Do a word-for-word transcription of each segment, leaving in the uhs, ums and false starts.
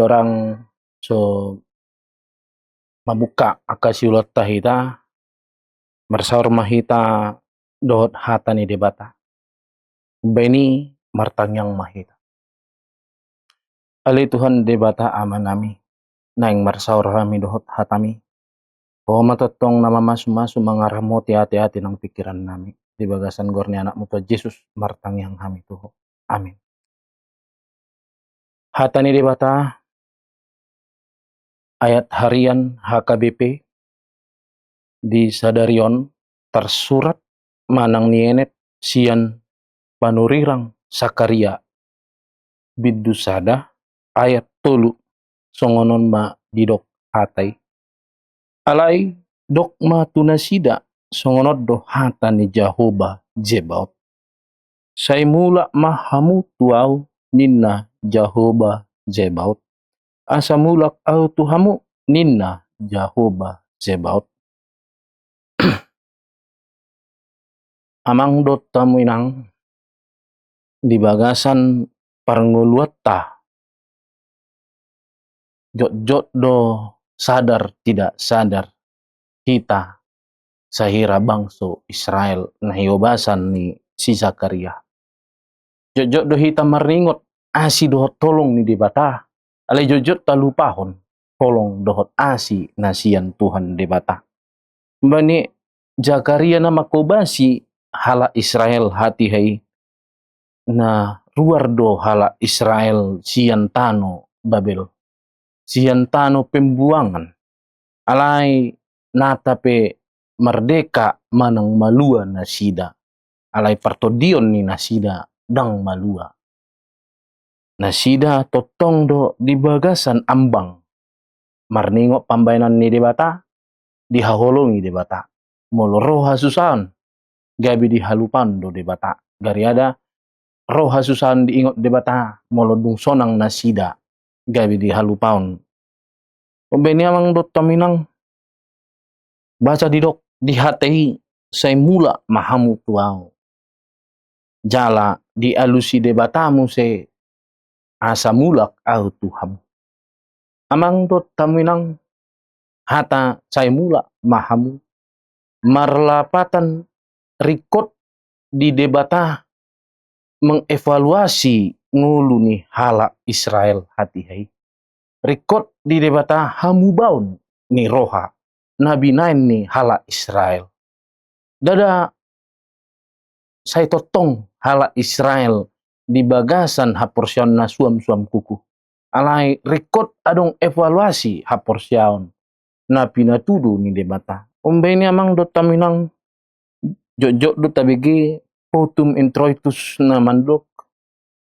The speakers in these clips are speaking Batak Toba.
Torang so mambuka angka siulaonta hita, marsaor ma hita dohot hata ni Debata. Bahen i martangiang ma hita. Ale Tuhan Debata Amanami, naeng marsaor hami dohot hataMi. Ho ma tongtong na mamasumasu, mangaramoti ateate nang pingkirannami. Di bagasan goar ni AnakMu Tuhan Jesus martangiang hami tu Ho. Amin. Hata ni Debata, ayat harian H K B P di sadari on tarsurat manang nienet sian panurirang Sakaria bindu sada ayat tolu, songon on ma didok hata i. Alai dok ma tu nasida, songon on do hata ni Jahowa Zebaot. Sai mulak ma hamu tu Ahu, ninna Jahowa Zebaot. Asa mulak Ahu tu hamu, ninna Jahowa Zebaot. Amang dohot hamu inang, di bagasan parngoluanta, jotjot do sadar tidak sadar hita sahira bangso Israel na hiobasan ni si Sakaria. Jotjot do hita marningot asi dohot holong ni Debata, alai jotjot talupahon holong dohot asi na sian Tuhan Debata. Umbahen i Sakaria na manghobasi halak Israel hatiha i, na ruar do halak Israel sian tano Babel, sian tano pembuangan. Alai nata pe mardeka manang malua nasida, alai partondion ni nasida ndang malua. Nasida tongtong do di bagasan ambang marningot pambahenan ni Debata, dihaholongi Debata. Molo ro hasusaon, gabe dihalupaon do Debata. Gariada ro hasusaon diingot Debata, molo dung sonang nasida, gabe dihalupaon. Umbahen i amang dohot hamu inang, baca didok di hata i, sai mulak ma hamu tu Ahu. Jala dialusi Debata muse, asa mulak Ahu tu hamu. Amang dohot hamu inang, hata sai mulak ma hamu marlapatan ringkot di Debata mengevaluasi ngolu ni halak Israel hatiha i. Ringkot di Debata hamubaon ni roha na binahen ni halak Israel. Ndada sai tongtong halak Israel di bagasan haporseaon na suamsuam kuku. Alai ringkot adong evaluasi haporseaon na pinatudu ni Debata. Umbahen i amang dohot hamu inang, jotjot do tabege potum introitus na mandok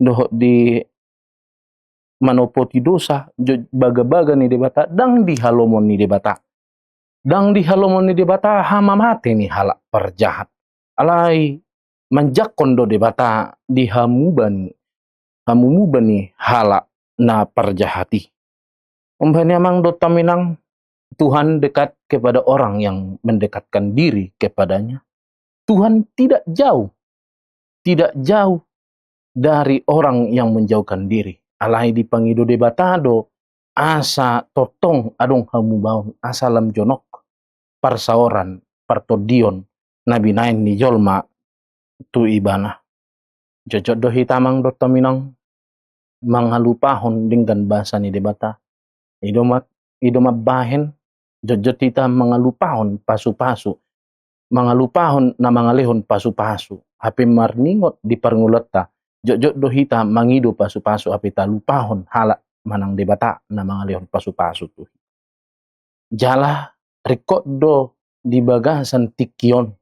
dohot di manopoti dosa, jo-, bagabaga ni Debata, ndang di halomon ni Debata. Ndang di halomon ni Debata hamamate ni halak parjahat. Alai manjangkon do Debata di hamuba ni, hamumuba ni halak na parjahat i. Umbahen i amang dohot hamu inang, Tuhan dekat kepada orang yang mendekatkan diri kepada-Nya. Tuhan tidak jauh, tidak jauh dari orang yang menjauhkan diri. Alai dipangido Debata do asa tongtong adong hamubaon, asa lam jonok parsaoran, partondion na binahen ni jolma tu Ibana. Jotjot do hita amang dohot hamu inang mangalupahon denggan basa ni Debata. I do ma, i do mambahen jotjot hita mangalupahon pasupasu, mangalupahon na mangalehon pasupasu. Hape marningot di parngoluanta, jotjot do hita mangido pasupasu, hape talupahon halak manang Debata na mangalehon pasupasu tu hita. Jala ringkot do di bagasan tingki on,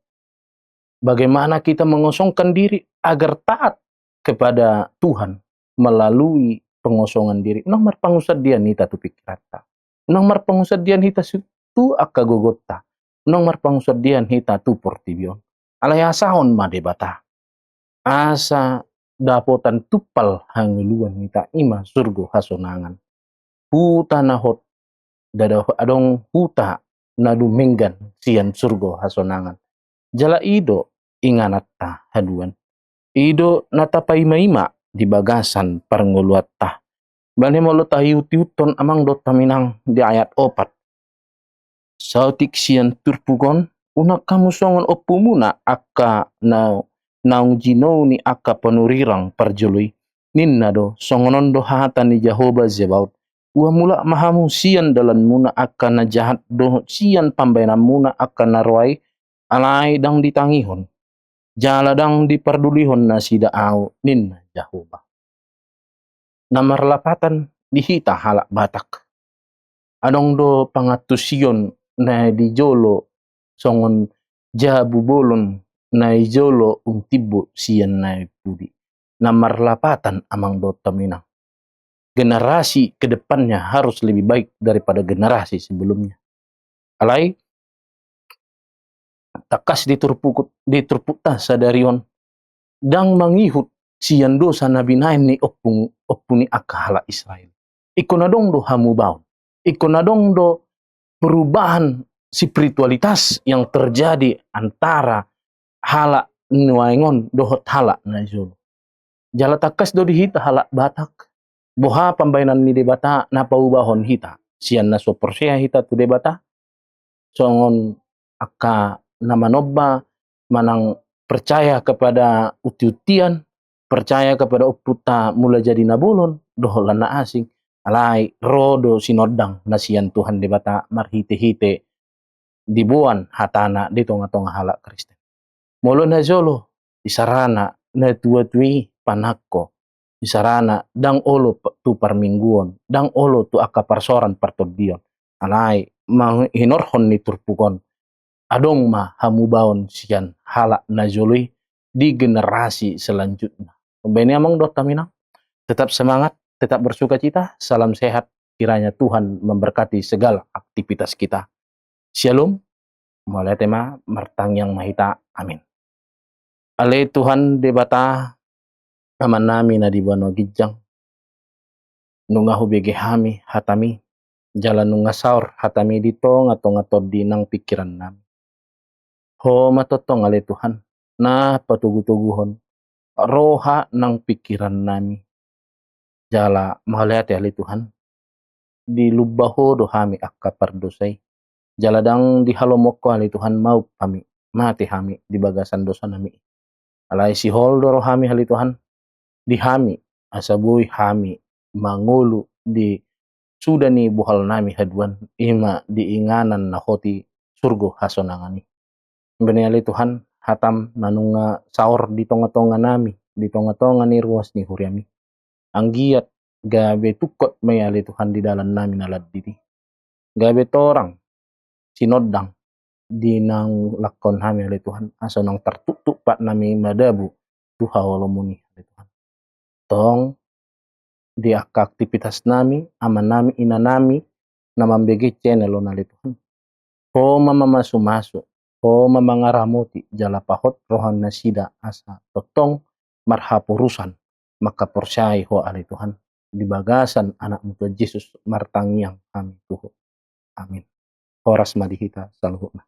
bagaimana kita mengosongkan diri agar taat kepada Tuhan melalui pengosongan diri. Unang marpangunsandean hita tu pingkiranta. Unang marpangunsandean hita su-, tu angka gogonta. Unang marpangunsandean hita tu portibi on. Alai asahon ma Debata. Asa dapotan tumpal hangoluan hita, i ma surgo hasonangan. Huta na hot, ndada adong huta na dumenggan sian surgo hasonangan. Jala i do ingananta haduan. I do na tapaimaima di bagasan parngoluanta. Bahen molo taihut-ihuthon amang dohot haminang di ayat opat. Saotik sian turpuk on, unang hamu songon ompumuna angka na, naung jinou ni angka panurirang parjolo i, ninna do, songon on do hata ni Jahowa Zebaot, ua mulak ma hamu sian dalanmuna angka na jahat dohot sian pambaenanmuna angka na roa i, alai ndang ditangihon, jala ndang dipardulihon nasida ahu, ninna Jahowa. Na marlapatan di hita halak Batak. Adong do pangantusion na di jolo songon jabu bolon na di jolo umtimbo sian na di pudi. Na marlapatan amang dohot haminang. Generasi ke depannya harus lebih baik daripada generasi sebelumnya. Alai, tangkas di turpuk, di turpukta sadari on, ndang mangihut sian dosa na binaen ni ompu, ompu ni angka halak Israel. Ingkon adong do hamubaon. Ingkon adong do perubahan spiritualitas yang terjadi antara halak nuaeng on dohot halak na jolo. Jala tangkas do di hita halak Batak. Boha pambaenan ni Debata na paubahon hita. Sian na so porsea hita tu Debata. Songon angka na manomba manang percaya kepada uti-utian, percaya kepada ompunta Mulajadi Nabolon, dohot na asing. Alai ro do sinondang na sian Tuhan Debata marhite-hite diboan hatana di tonga-tonga halak Kristen. Molo na jolo, isarana na tua-tua i panangko, isarana ndang olo p-, tu parmingguon, ndang olo tu angka parsoran partondion. Alai, manghinorhon ni turpuk on, adong ma hamubaon sian halak na jolo i di generasi selanjutnya. Bahen i amang dohot haminang, tetap semangat, tetap bersukacita, salam sehat, kiranya Tuhan memberkati segala aktivitas kita. Syalom, mauliate ma, martangiang ma hita, amin. Ale Tuhan Debata, Amanami na di banua ginjang, nunga hubege hami hatami, jala nunga saor hatami di tonga-tonga tondi nang pingkirannami. Ho ma tongtong ale Tuhan, na patogu-toguhon roha nang pingkirannami. Jala mauliate ale Tuhan, dilumba Ho do hami angka pardosa i. Jala ndang dihalomohon Ho ale Tuhan maup hami, mate hami di bagasan dosanami. Alai sihol do rohami ale Tuhan, di hami, asa boi hami mangolu di suda ni bohalnami haduan, i ma di inganan na hot i surgo hasonangan i. Bahen i ale Tuhan, hatam na nunga saor di tonga-tonganami, di tonga-tonga ni ruas ni huriami. Anggiat gabe tungkot ma i ale Tuhan di dalannami na landit i. Gabe torang, sinondang di naung langkahon hami ale Tuhan, asa unang tartuktuk patnami madabu tu haholomon i ale Tuhan. Tong di angka aktivitasnami, amanami, inanami, na mambege channel on ale Tuhan. Ho ma mamasu-masu, Ho ma mangaramoti, jala pahot rohanasida asa tongtong marhaporusan, mangkaporseai Ho ale Tuhan, di bagasan Anakmu Tuhan Jesus martangiang hami tu Ho. Amin. Horas ma di hita saluhutna.